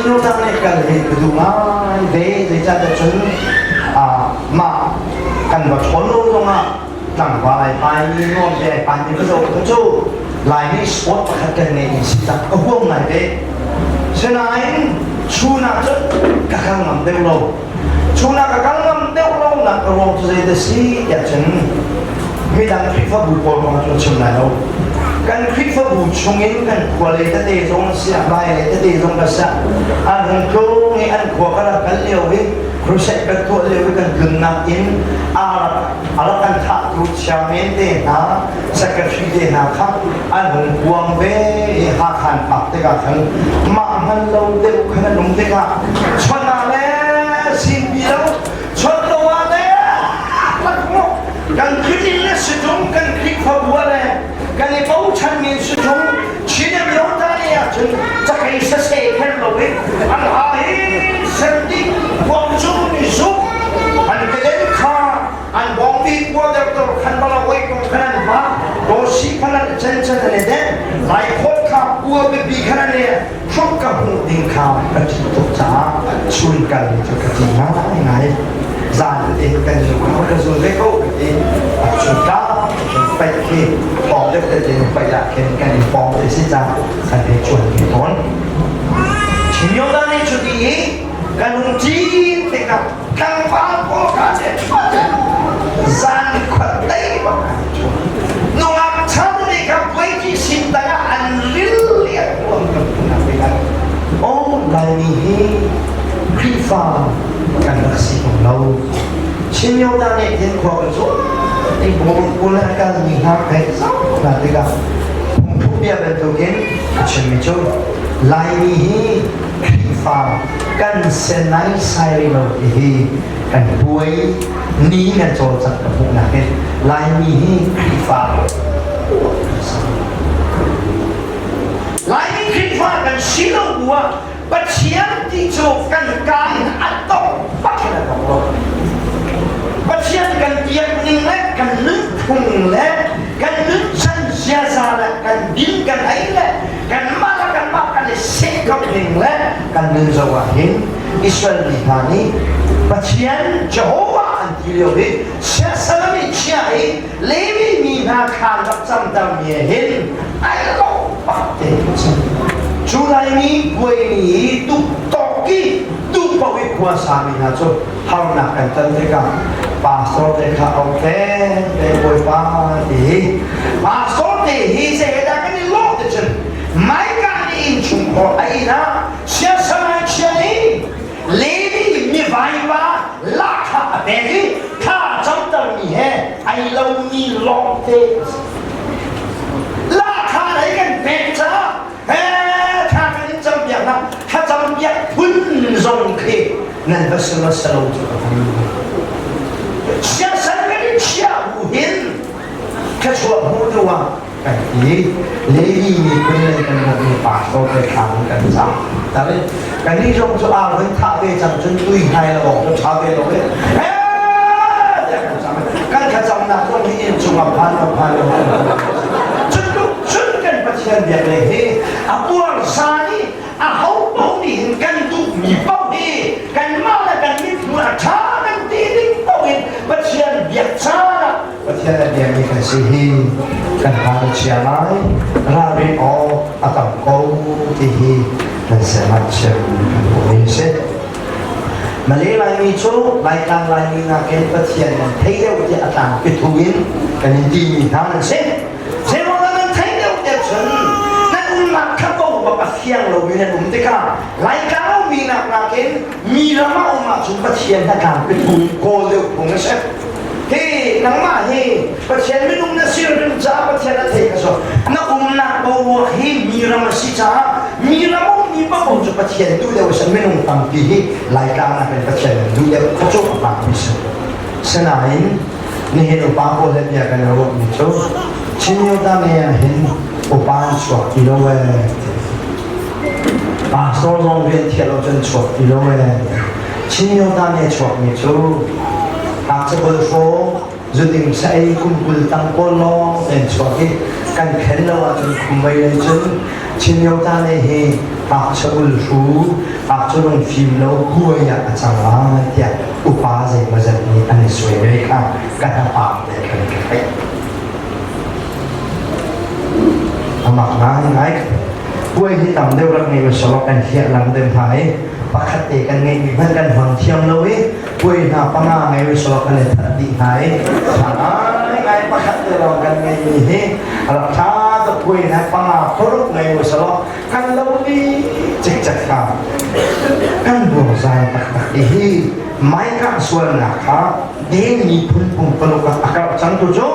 Chin tang nih kal hi ka duh ngai ve. Zeicahtiah cun mah kan va ṭhawn lo zongah tlangval ai pai mi, nuam te ai pai mi ka zoh kha cu Laimi sport pakhat kan ngeih mi si tak ka huam ngai ve. Sinain chun ah cun ka kal ngam deuh lo. Chun ah ka kal ngam deuh lo nak ka ruang cu zei dah si tiah cun midang Khrihfabu pawl kong cu chim lai lo. Kan Khrihfabu chungin kan khua lei tete zong si ah, lai lei tete zong ka si ah, an hung tlung i an khua ka rak kal lio i crusade kan tuah lio i kan tlunnak in a rak kan thahtu chairman te hna, secretary te hna kha an hung kuang ve i Hakha an phak tikah khan mah hman lo deuh khan an um tikah chon ah le sinpi lo, chon lo ah le kan Khrih le situng kan Khrihfabu le kan i bochanmi situng Chin myo ta ni ahcun cakei sase khen lo in an ha hi serti kuang cu ni zuk an kelen kha an bawngbi kuader tor khan bala oi kong khan an ma dosi khan an chen chen an de lai khot kha kua bipi khan an hruk ka hmuh ding kha ka ṭih tuk caah chun kal cu ka ti ngai ngai. Zan te kan zu ko, ka zul ve ko ka ti. A chun ka cun paih khi pawng deuh te in paih ah khin kan in pawng te si ca kan hei chuan ve tawn. Chinyoda nih cu ti i kan hung cin tikah tlangval pawl ka che zan khuat tei bak an chuan. Nungak chan nih kha puai sin tangah an ril lian huam kan nak tikah oh Laimi hi Khrihfa kan rak si tung lo. Chinyoda nih hin khua kan cu ti bawm kul a kalmi hna kai zau hna tikah phungthluk bia bantukin a chimmi cu Laimi hi Khrihfa kan senai sai rih lo ti hi kan puai ni kan cawlcangh ka hmuhnak hin Laimi hi Khrihfa Laimi Khrihfa kan si lo bu ah Pathian ti cu kan ka in a tong bak in a tong lo. Pathian kan biak ning le kan nunphung le kan nunchan ziaza le kan din kan ei le kanmah le kanmah kan i sehkap ning le kan nun zo ah hin Israel mi hna nih Pathian Jehovah an ti lio hi siasal mi chia i Levi mi hna thlan rak camter mi hin ai lo bak te si. Cu Laimi puai ni i tuk i duh paoh i khua sami hna cu harnak kan ton tikah pastor te kha au te te bawipa ti pastor te hi zeidah kan i lawh te cun Maika nih innchungkhar a inn ah siasalai chia i Levi mi vaipa lahkhah a pek i thla camtermi he ai lomi lawngte lahkhah lei kan pek caah he thla kan in campiak hna. Thlacampiak phun zong khi nan va si lo selo cu ka hmu. Siasal kan in chiah bu hin thluachuah hmu tu ah kan ti. Levi miphun lei kan mi pastor te thla in kan cam. Tari kan ni zong cu ar vun thah ve cang cun tui hnai lo awk cu tha ve lo e. Kan cam. Kan thlacamnak zong hi inn cung ah phan lo phan lo. Cun cun kan Pathian biak le hi a puar sa nih a ho paoh nih hin kan duhmi paoh hi kanmah le kan mithmuh a ṭha kan ti ding paoh in Pathian biak caan ah Pathian a biami kan si hi kan hna a chia ngai. Ralrin awk a tam ko ti hi kan siangah chim kan duhmi a si. Malay Laimi cu Laitlang Laimi nakin Pathian nan thei deuh tiah a tlang pithu in kan in timi hna nan si. Zeiruangah nan theih deuh tiah cun nan umnak kha ko bak a fiang lomi nan um tikah Laitlang ummi nak nakin mi ram ah um ahcun Pathian hna tlang pithu in kawl deuh phung a si. Hi nangmah hi Pathian minung na si rim caah Pathian a thei ka so na umnak boruak hi mi ram a si caah mi ram ummi paoh cu Pathian duh deuh a si. Minung tampi hi Laitlang nakin Pathian duh deuh kha cu a hmaanmi si. Sinain nihin upa pawl he bia kan i ruahmi cu Chin Myoda me ah hin upa an chuak ti lo ee. Pastor zong rian thiah lo cun chuak ti lo ee. Chin Myoda me chuakmi cu ngakchia hraw zuding sa ei kum 20 tang pawl lawng an chuak i kan khen lo ahcun khum mei lei cun Chin Myoda me hi Ngakchia ulhru, ngakchia lungfim lo buai ah a cang lai tiah upa zeimawzat nih an i suai ve kha ka hnapam te khan ka theih. Amak ngaingai. Puai hi tam deuh rak ngei usalaw kan hliah lang deuh hna i pakhat te kan ngeihmi hmanh kan hmang thiam lo i puai hna panga ngei usalaw kan i that dih hna i ṭha ngaingai pakhat te lawng kan ngeihmi hi a rak ṭha tuk. Puai hna panga paruk ngei usalaw kan lo dih cikcek kha kan buangzai taktak i hi Maikah sualnak kha Den miphun pumpaluk ah a karh cang tu cu.